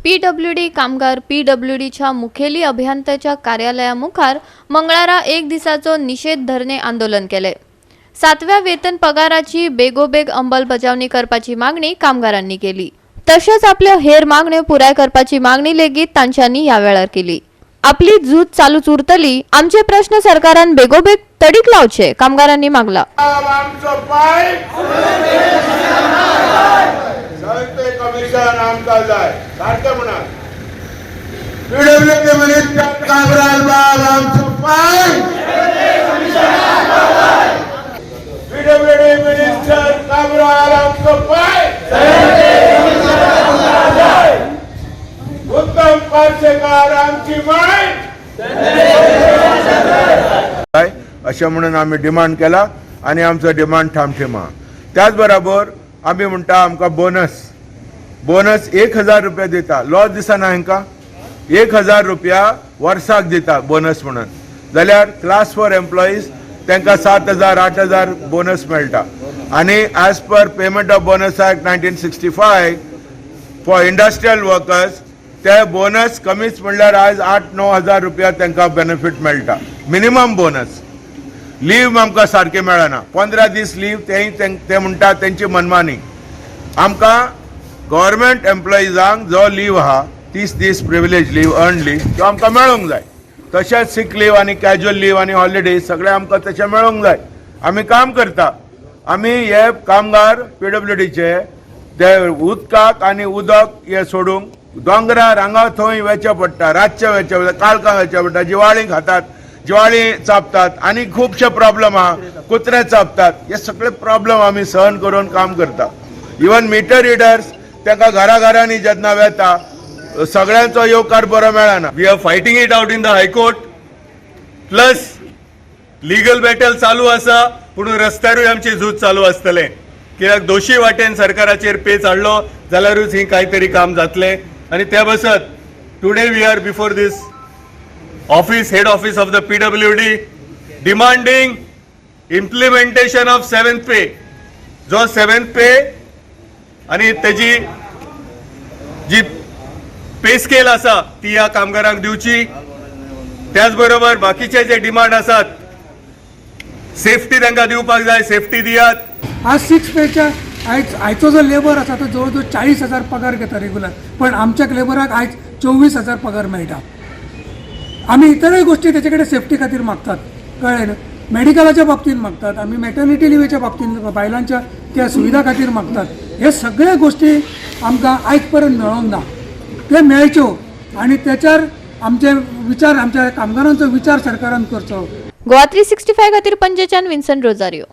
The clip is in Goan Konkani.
पीडब्ल्यूडी कामगार पीडब्ल्यूडीच्या मुखेली अभियंत्याच्या कार्यालया मुखार मंगळारा एक दिसाचो निशेध धरणे आंदोलन केले. सातव्या वेतन पगाराची बेगोबेग अंमलबजावणी करपाची मागणी कामगारांनी केली. तशेंच आपल्यो हेर मागण्यो पुराय करपाची मागणी लेगीत तांच्यांनी ह्या वेळार केली. आपली झूज चालूच उरतली. आमचे प्रश्न सरकारान बेगोबेग तडीक लावचे, कामगारांनी मागला. आमचो पाय संयुक्त कमिशन आमकां जाय. सारकें म्हणा. पीडब्ल्यूडी मिनिस्टर काब्राल बाब, आमचो पाय. पीडब्ल्यूडी मिनिस्टर काब्राल, आमचो पाय. उत्तम पार्सेकार, आमची माय. जाय अशें म्हणून आमी डिमांड केला आनी आमचो डिमांड ठामठीम आहा. त्याच बराबर आमी म्हणटा, आमकां बोनस, बोनस 1000 रुपया दिता. लॉस दिसना हांकां? 1000 रुपया वर्साक दिता बोनस म्हणून, जाल्यार क्लास 4 एम्प्लॉईज तांकां 7000, 8000 बोनस मेळटा. आनी as per Payment of Bonus Act 1965 for industrial workers, ते बोनस कमीच म्हणल्यार आयज 8-9 हजार रुपया तांकां बेनिफीट मेळटा मिनिमम बोनस. लीव आमकां सारकें मेळना. 15 दीस लीव, तेय ते म्हणटा तेंची मनमानी. आमकां गव्हर्मेंट एम्प्लॉइजांक जो लीव आहा, 30 दीस प्रिविलेज लीव, अर्न लीव, त्यो आमकां मेळोंक जाय. तशेंच सिक लीव आनी कॅज्युअल लीव आनी हॉलिडे सगळें आमकां तशें मेळोंक जाय. आमी काम करता. आमी हे कामगार पीडब्ल्यूडीचे, ते उदकाक आनी उदक हे सोडूंक दोंगरार हांगा थंय वेचें पडटा. रातचें वेचें पडटा, काळखां वेचें पडटा. जिवाळीं खातात, जिवाळीं चाबतात आनी खुबशे प्रॉब्लम आहा. कुत्रे चाबतात. हे सगळे प्रॉब्लम आमी सहन करून काम करता. इवन मिटर रिडर्स, तांकां घरा घरांनी जेन्ना वेता, सगळ्यांचो येवकार बरो मेळना. We are fighting it out in the High Court, plus legal battle चालू आसा, पूण रस्त्यारूय आमची झूज चालू आसतलें, कित्याक दोशी वाटेन सरकाराचेर पेच हाडलो जाल्यारूच ही कांय तरी काम जातलें. आनी त्या बसत today we are before this office, head office of the PWD, demanding implementation of seventh pay. जो सेव्हन्थ पे आनी तेजी जी पे स्केल आसा, ती ह्या कामगारांक दिवची. त्याच बरोबर बाकीचे जे डिमांड आसात, सेफ्टी तांकां दिवपाक जाय, सेफ्टी दियात. आज सिक्स पेच्या आयज आयचो जो लेबर आसा, तो जवळ जवळ 40,000 पगार घेता रेगुलर, पण आमच्या लेबराक आयज 24,000 पगार मेळटा. आमी इतरूय गोश्टी तेचे कडेन सेफ्टी खातीर मागतात, कळ्ळें न्हू? मेडिकलाच्या बाबतींत मागतात आमी, मॅटर्निटी लिवेच्या बाबतींत, बायलांच्या त्या सुविधा खातीर मागतात. हे सगळे गोश्टी आमकां आयज पर्यंत मेळोंक ना. ते मेळच्यो आनी तेच्यार आमचे विचार, आमच्या कामगारांचो विचार सरकारान करचो. गोवा 365 खातीर पणजेच्यान विन्सन रोजारियो.